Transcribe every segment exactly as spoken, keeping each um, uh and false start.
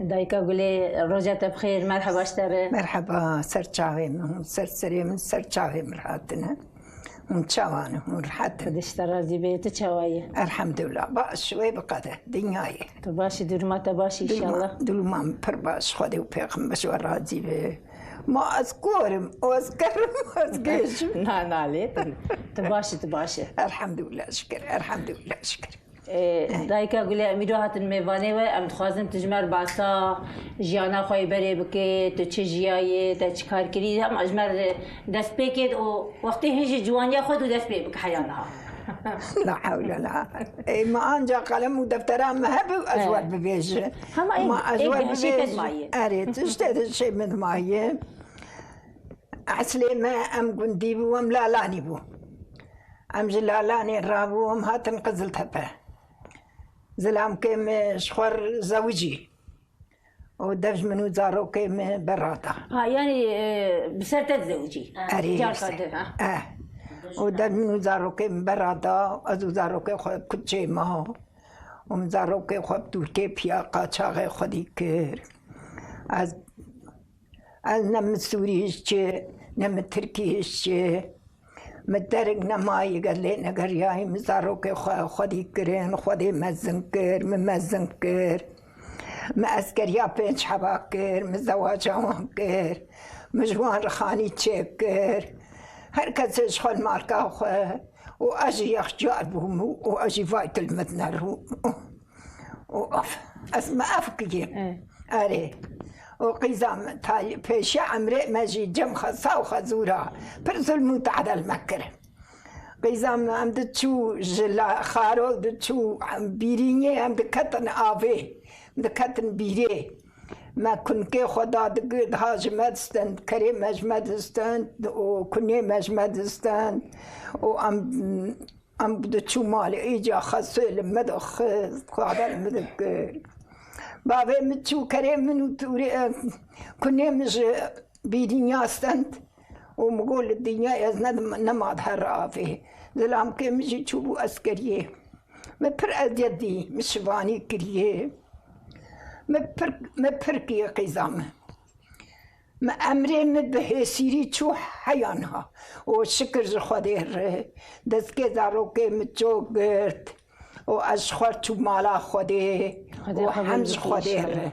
Dayika Gulê, roja te bi xêr, merheba ji te re. Merheba, ser çavê min, hûn ser serê min, ser çavê min hatine. Hûn çawan in, hûn rehet in. Xwedê ji te razî be, tu çawa yî? Elhamdulillah, baş, wê biqede, dinyayê. Tu baş î, duruma te baş î înşallah. Duruma min pir baş, Xwedê û pêxember ji we razî be. Ma ez kor im, û ez ker im, ez gêj im. Na, na, lê tu, tu baş î, tu baş î. Elhamdulillah, şikir, elhamdulillah, şikir. Ê, Dayika Gulê, em îro hatin mêvanê we, em dixwazin tu ji me re behsa jiyana xwe yê berê bikê, tu çi jiyayê, te çi kar kirî, hema ji me re dest pê kê û wextê hin jî ciwaniya xwe tu dest pê bike heya niha. La hewle la. Ê, ma anca qelem û deftera me hebû ez wer bibêjim. Hema ê, Ma ez ê wer gehşê te bibêjim. Dimayê. Erê, tiştê dişê min dimayê. Eslê me em gundî bû, em lalanî bû. Em ji Lalanê rabû, em hatin Qiziltepe. Zilamkê min ji xwe re zewicî û dev ji min û zarokê min berra da. Ha, yanî, e, bi ser te dizewicî? Erê, Carka ser. Di, ha. Eh. Û dev min û zarokê min berra da, ez û zarokê xwe kuçê ma. Û min zarokê xwe bi tûrkê piya qaçaxê xwedî kir. Ez Ez ne min Sûrî ji çi, ne min Tirkî ji çi. Min derek nemayî, gel lê negeriyayî, min zarokê xwe xwedî kirin, Xwedê mezin kir, min mezin kir. Min eskeriya pênc heba kir, min zewaca wan kir, min ji wan re xanî çêkir. Her kesê ji xwe li marka xwe û ez jî yexcar bûm û ez jî vay tu li min nerû. Û af, ez me af kiriye. Erê. Û qîza me, pêşiya emrê me jî cem xesa û xezûra pir zulm û tadel me kir. Qîza me em diçû ji la xaro diçû bîrînê em diketin avê, diketin bîrê. Me kunkê xwe da digir, diha ji me distend, kerê me ji me distend û kunê me ji me distend û em Em diçû malê, îca xesê li min dixist, xwaber min dikir. Bavê min çû kerê min û tûrê, kunê min ji bîrînya stend û min got li dinya ez ne, nema dihere avê. Zilamkê min jî çûbû eskeriyê. Min pir eziyet dî, min şivanî kiriye. Min pir, min pir kiriye qîza min. Mi emrê min bi hêsîrî çû heya niha û şikir ji Xwedê re destgê zarokê min ço girt û ez ji xwe çû mala Xwedê û hem ji Xwedê re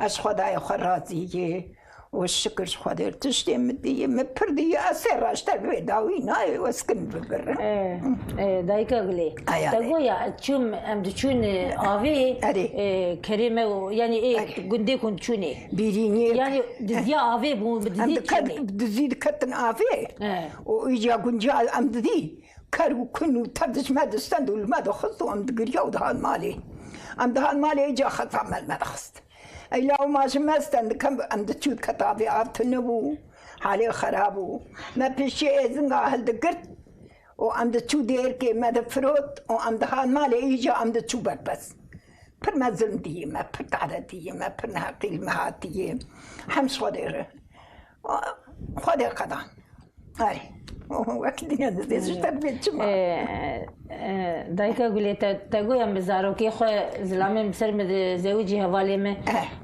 ez Xwedayê xwe razî yê û şikir ji Xwedê re tiştê min diyê, min pir diyê, ez sê raşter bê dawî nayê û ez kin bibirim. Ê, ê, dayika Gulê, te goya çûm em diçûn avê, e, kerê me û yanî ê gundê ku diçûnê. Bîrînê. Yanî diziya avê bû, bi dizî diçûnê. Bi dizî diketin avê. He. Û îca gunciya em didî. Ker û kun û tev ji me distend û li me dixist û em digiriya û dihan malê. Em dihan malê îca xesa me li me dixist. Ey law ma ji me stend dikem em diçû diket avê av tune bû. Halê xera bû. Me piştiyê êzinga hildigirt. û em diçû dêrkê me difirot û em dihat malê îca em diçû berbez. Pir me zilm diyî me, pir tade diyî me, pir neheqî li me hatiyê. Hem ji Xwedê re. Xwedê qedan. Erê. Wek dinya dizê ji te bê çima. Dayika Gulê, te, te goya min zarokê xwe zilamê min ser min dizewicî hevalê min.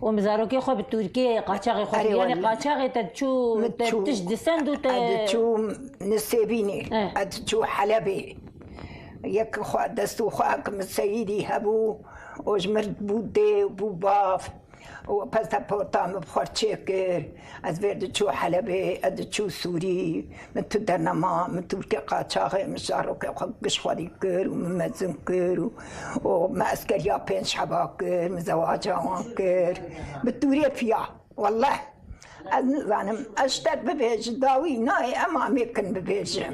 Û min zarokê xwe bi tûrkê qaçaxê xwe. Erê, yanî wele. Qaçaxê te çû, min te çû, tişt disend û te. Ez diçûm Nisêbînê. Eh. Ez diçû Helebê. Yek xwe, dest û xwe ki min seyîdî hebû û ji mir bû dê û bû bav. Û pasaporta min bi xwe çêkir. Ez vêr diçû Helebê, ez diçû Sûrî. Min tu dernema, min tûrkê qaçaxê, min zarokê xwe giş xwedî kir û min mezin kir û, û me eskeriya pênc heba kir, min zewaca wan kir. Bi tûrê piya, welleh. Ez nizanim, ez ji te bibêjim, dawî nayê, ema mêkin bibêjim.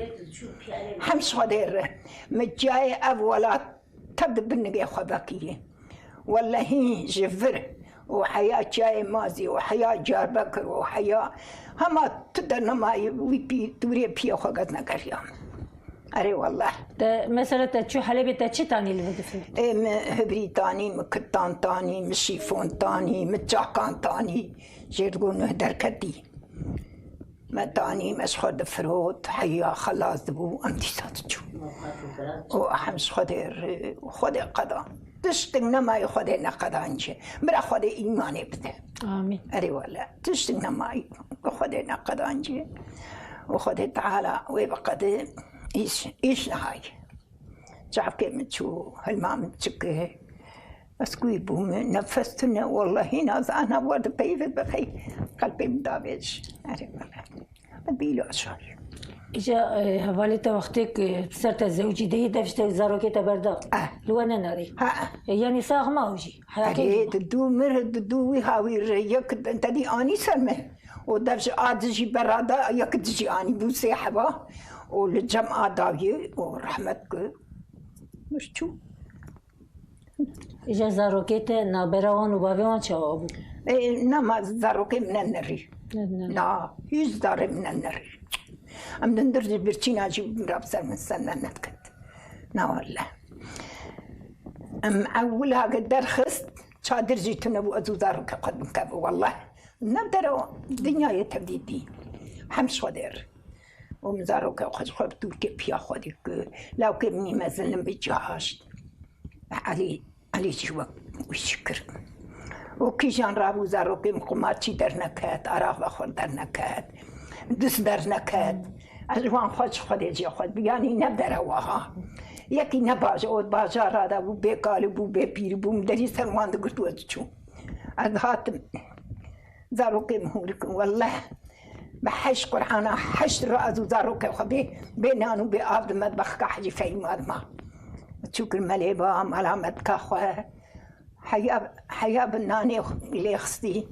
Hem ji Xwedê re, min çiyayê ev welat tev di binigê xwe vekirî. Wellehî ji vir û heya çiyayê Mazî û heya Diyarbekir û heya hema tu de nemayî wî pî, tûrê piyê xwe ket negeriyam. Erê wallah. Te, mesela te çû Helebê, te çi tanî li vir difirot? Ê, min hibrî tanî, min kirtan tanî, min şîfon tanî, min çakan tanî. Jêr digot nuh derketî. Me tanî, me ji xwe difirot, heya xelas dibû, em dîsa diçû. Û hem ji Xwedê re, Xwedê qeda. Tiştik nemayî Xwedê neqedancî. Bira Xwedê îmanê bide. Amîn. Erê wele. Tiştik nemayî Xwedê neqedancî. Û Xwedê Teala wê biqede îş, îş nehayî. Çavkê min çû, hilma min çike. Ez kû bûme, nefes tune, wellehî nazana werde peyvê bixey. Qelbê min davêj. Erê wele. Bîla şar. Îca, e, hevalê te wextê ku ser te zewcî dehî dev ji te zarokê te berda. Eh. Li we nenerî. Ha. E, yanî sax ma ew jî. Heyatê Erê, jî ma. Di dû mir, di dû wî hawî re yek te dî anî ser me. O dev ji a dijî berada, yek dijî anî bû sê heba. O li cem a dawiyê, o rehmet ku. Mir çû. Îja zarokê te nabera wan û bavê wan çawa bû? Ê, nama zarokê min ne nerî. Ne, ne. Na, hîç zarê min ne nerî. Em dindir ji birçîna jî min ra bi ser min sende nediket. Na welle. Em ewil hage derxist, çadir jî tune bû, ez û zarokê xwe bimkeve, welleh. Ne dere dinyayê tevdî dî. Hem ji Xwedê re. Û min zarokê xwe ji xwe bi dûrkê piya xwe dî ku lawkê min î mezin li min caşt. Elî, Elî jî wek wî jî kir. Û kîjan rabû zarokê min qumarçî derneket, araxa xwe derneket, dis derneket. Ez ji wan xwe ji Xwedê jê xwe, yanî ne derewa ha. Yekî ne baja, o bajara de bû, bê kalî bû, bê pîrî bû, min derî ser wan digirt û ez diçûm. Ez dihatim. Zarokê min hûrik in, welleh. Bi heşt Qur'ana, heşt re ez û zarokê xwe bê, bê nan û bê av di medbexka Hecî Fehîma de ma. Çûkir melê ba, mala medka xwe. Heya, heya bi nanê lê xistî.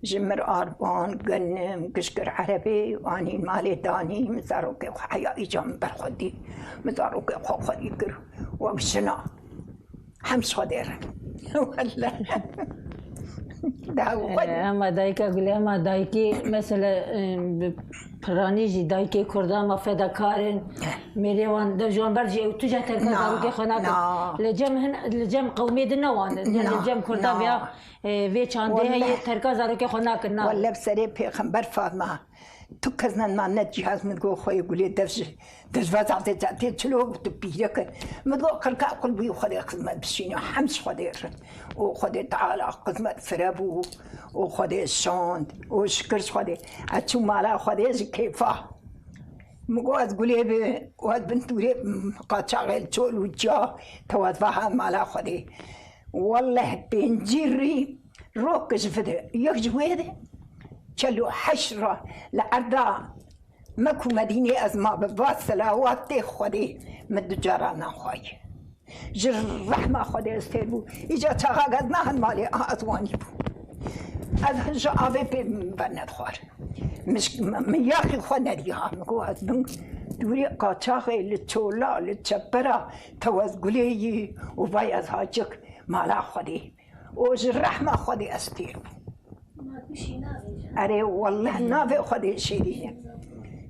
Ji mir arban, genim, gişkir erebê, anîn malê danî, min zarokê xwe heya îca min ber xwe dî. Min zarokê xwe xwedî kir. Wek jina. Hem ji Xwedê re. Welle. Daha Ee, xwe. Hema dayika Gulê, hema dayikê, mesela, e, bi piranî jî dayikê Kurda ma fedakar in. Mêrê wan dev ji wan ber jî ew tu jî terka Na, zarokê xwe nakin. na. Li cem hin, li cem qewmê din ne wan in. Yani Na, li cem Kurda na. veya, e, vê çandê Welle. heye terka zarokê xwe nakin, na. Welle bi serê Pêxember Fatma. Tu kes ne, ma ne cihaz min go xweyê Gulê dev ji, dev ji vazavdê zatê çilo tu pîrek. Min go qirka qul bûyî Xwedê xizmet bişîne, hem ji Xwedê re. Û Xwedê Teala xizmet fire bû, û Xwedê şand, û şikir ji Xwedê. Ez çû mala Xwedê ji kêfa. Min go ez Gulê bi, û ez bin tûrê qaçaxê li çol û ciya, tewa ez va ha mala Xwedê. Welleh pêncî rî rok ji vide, yek ji wê de, çel û heşt ra li erda Mek û Medînê ez ma bi va selawatê Xwedê min du cara nan xwaye. Ji rehma Xwedê ez têr bû. Îca çaxak ez nahin malê, a ez wanî bû. Ez ji avê pê bernedixwar. Min, min yaxî xwe nedî ha. Min got ez bin dûrê qaçaxê li çola, li çepera tewez gulê yî û vay ez hacik mala Xwedê. û ji rehma Xwedê ez têr bûm. Erê, welleh navê Xwedê şêrîn e.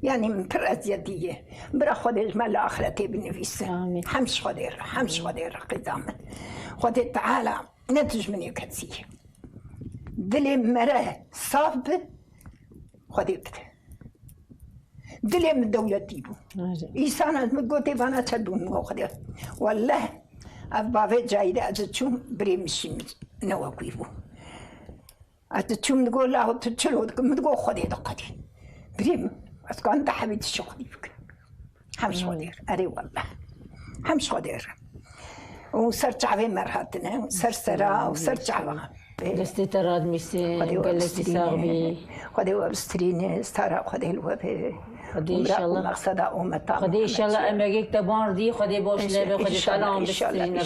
Yanî min pir eziyetî ye. Bira Xwedê ji me li axretê binivîse. Amîn. Hem ji Xwedê re, hem ji Xwedê re qîza min. Xwedê Teala ne dijminê kesî ye. Dilê mere saf bi, Xwedê bide. Dilê min dewletî bû. Erê. Îsana min gotê vana çend bûn min Xwedê. Welleh, ev bavê Cahîdê ez diçûm, birê min jî ne wek wî bû. Ez diçûm digot, "Laho tu çilo dikim?" Min digot, "Xwedê diqedî." Birê min, ez kan dehemî dişi Xwedî bikim. Hem ji Xwedê re. Erê welleh. Hem ji Xwedê re. Û ser çavê me re hatine, ser sera û ser çava. Destê te radmîsê, Xwedê we gelekî sax bî. Xwedê we bistirîne, stara Xwedê li we be. Xwedê Umra û inşallah. Mexseda Umeta Xwedê inşallah Muhammed. Emegek te ban dî, Xwedê boş nebe, Xwedê inşallah, Teala wan inşallah, bistirîne,